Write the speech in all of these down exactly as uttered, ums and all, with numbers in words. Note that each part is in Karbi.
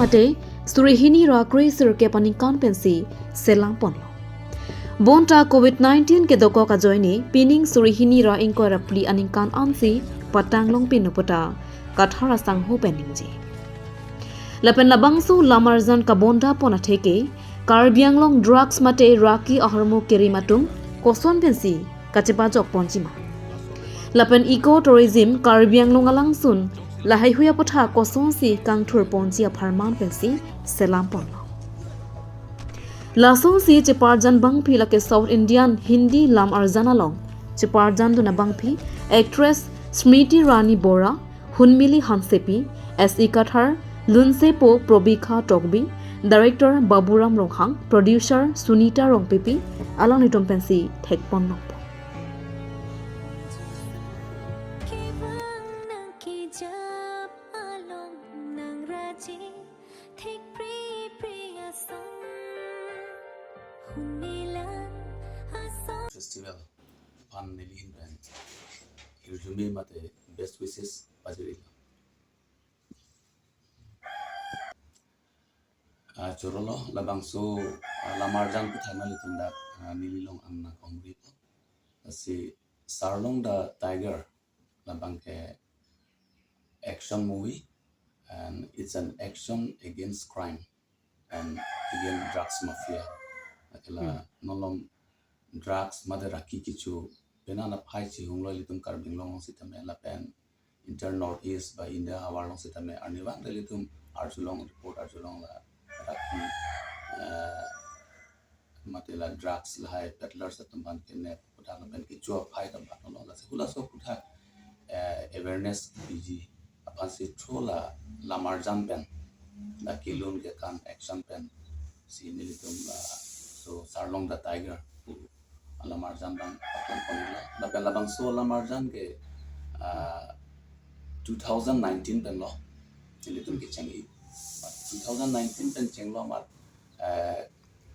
Te, suri hini ra kre sirkep aningkan pensi selam ponlo. Bonta covid nineteen kedokok ajoine, pining suri hini ra ingkoi ra phli aningkan ansi patang longpinlo puta Kathar asangho pen ningje. Lapen labangso lamarjan kabonda pon atheke, Karbi Anglong drugs mate raki ahormu kerim atum koson pensi kachepajok ponji ma, lapen eco tourism Karbi Anglong alangsun lahaihui aputhak kosonsi kangthur ponji apharman pensi selam ponlo. Lasonsi cheparjan bangphi lake South Indian Hindi lamarjan along cheparjandun abangphi actress Smriti Rani Bora, Hunmili Hansepi, S E Kathar, lunsepo Probikha Tokbi, director Baburam Ronghang, producer Sunita Rongpipi, alanglitum pensi thekponlo. Festival aphan nelihin pen hirjume mate best wishes pajirilo. Ah, chorolo labangso, ah, lamarjan aputhak nanglitum dak, ah, neli long an nang kongripo. Lasi Sarlong the Tiger labang ke action movie and it's an action against crime and against drugs mafia. Akela Hmm. nolom drugs mate raki kecho penang aphai chihunglo ilitum Karbi Anglong sitame lapen inter North East ba India havar along sitame arnivang ilitum arjulong report arjulong la raki, eh, mate la drugs lahai peddlers atum aphan kidnap aputhak lapen kecho aphai ta banlo lasi halaso aputhak, eh, awareness piji aphansi through la lamarjan pen la kelun kekan action pensi nelitum, ah, so Sarlong the Tiger pu alamarjan abang paklang ponlo. Lapen labangso alamarjan ke, ah, two thousand nineteen penlo nelitum kecheng-i. Two thousand nineteen pen chenglo amat, eh,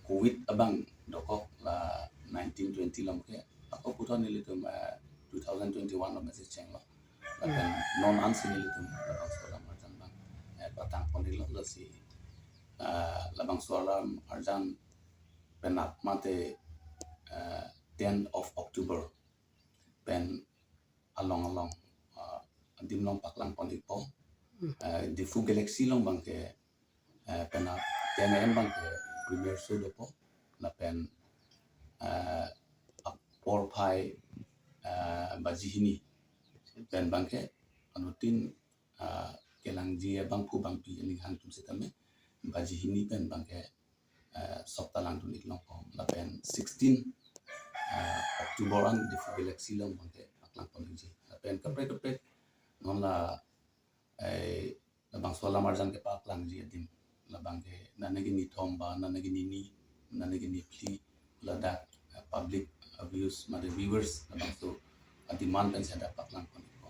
covid abang dokok la nineteen twenty along ke. Ako puthot nelitum, eh, two thousand twenty-one along si chenglo. Lapen non ansi nelitum labangso alamarjan abang, eh, patang ponlo lasi, eh, labangso alamarjan penap mate, eh, tenth of October pen along along, eh, adim along paklang pon-ikpo. Hmm. Eh, Diphu Galaxy along abang ke, eh, penap ten A M abang ke premiere show dopo lapen, eh, apor phai, eh, baji hini pen abang ke anuttin, eh, kelangji abangphu bangpi aning hang atum sitame baji hini pen abang ke, eh, sok ta langdun-ik longpo lapen sixteen, eh, October an Diphu Galaxy along abang ke paklang pon-ikji lapen kaprek kaprek non la, eh, labangso alamarjan kepaklangji adim labang ke nane ke nithom ba nane ke nini nane ke niphli ladak, eh, public, eh, views mate viewers labangso a-demand pensi hadak paklang pon-ikpo.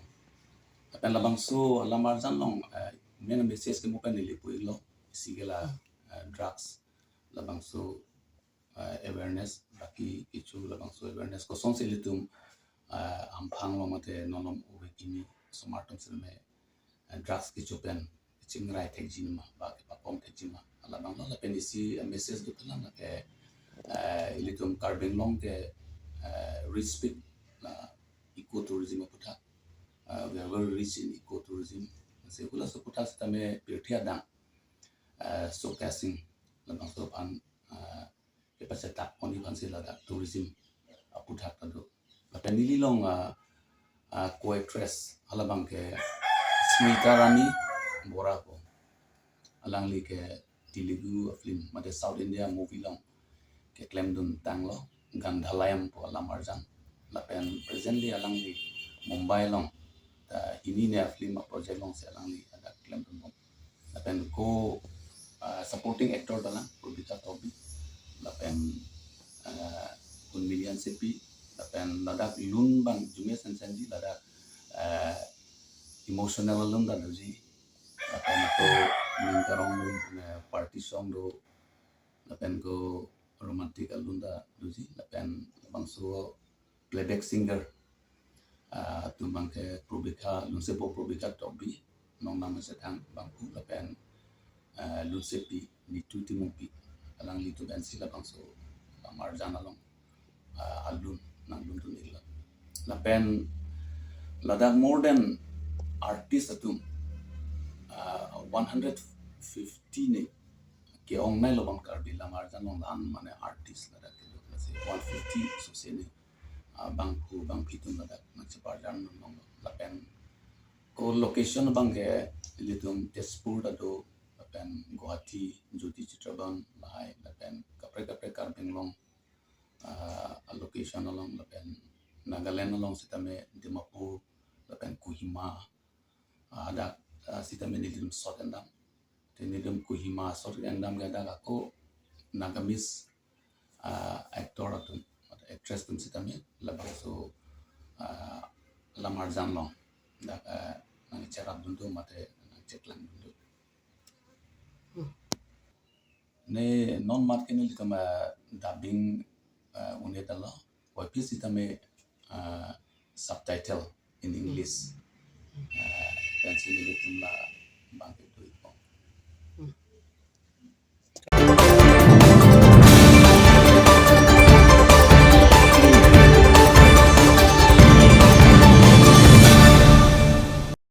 Lapen labangso alamarjan along, eh, main message ke mo pen neli pu-iklo isi ke la, eh, drugs labangso, eh, awareness, raki kecho labangso awareness kosonsi ilitum, eh, amphang along mate nolom ove kimi osomar atum sitame, eh, drugs kecho pen chingrai thekji ma ba kepakom thekji ma labanglo lapen isi, eh, message do kalang lake, eh, ilitum Karbi Anglong ke, eh, rich speed la ecotourism aputhak, eh, we are very rich in ecotourism. Lasi halaso aputhak sitame pirthe adang, eh, showcasing labangso aphan, eh, kepachetak pon-ik aphansi ladak tourism aputhak ta do. Lapen neli long, ah, ah, co-actress halabang ke Smita Rani Bora ko. Alangli ke Telugu film mate South India movie along keklemdun tanglo Gandhalayam pu alamarjan. Lapen presently alangli Mumbai along ta hini ne film a-project alongsi alangli hadak klemdunbom. Lapen ko, ah, supporting actor dolang Probikha Tokbi. Lapen, ah, Hunmili Hansepi. Lapen ladak lun abang jume sensenji ladak, ah, emotional alun ta doji. Lapen ko ning karong lun, eh, party song do. Lapen ko romantic alun ta doji. Lapen labangso playback singer, ah, atum abang ke Probikha, lunsepo Probikha Tokbi, nong nam sethang abangphu lapen, eh, Lunsepi, Nitu Timungpi, alanglitum pensi labangso amarjan along, ah, alun nangluntun iklo. Lapen ladak more than artist atum, ah, one hundred fifty ne ke-ong nailo bang Karbi lamarjan along la-an mane artist ladak kedo, lasi one fifty sose ne, ah, bangphu bangphi atum ladak nangcheparjan along lapen ko location abang ke ilitum Tezpur ta do, lapen Guwahati, Jyoti Chitrabon, lahai, lapen kaprek kaprek Karbi Anglong, ah, location along, lapen Nagaland along sitame Dimapur, lapen Kohima, ah, dak, ah, sitame nelitum shot endam. Te nelitum Kohima shot endam ke dak ako Nagamese, ah, actor atum, actress atum sitame labangso, ah, lamarjan along dak, ah, nangcherapdun do mate nangcheklangdun do. Hmm. Ne non mat ke nelitum, ah, dubbing, ah, un-edetlo. Waipi sitame, ah, subtitle in English. Ah, pensi nelitum labang ke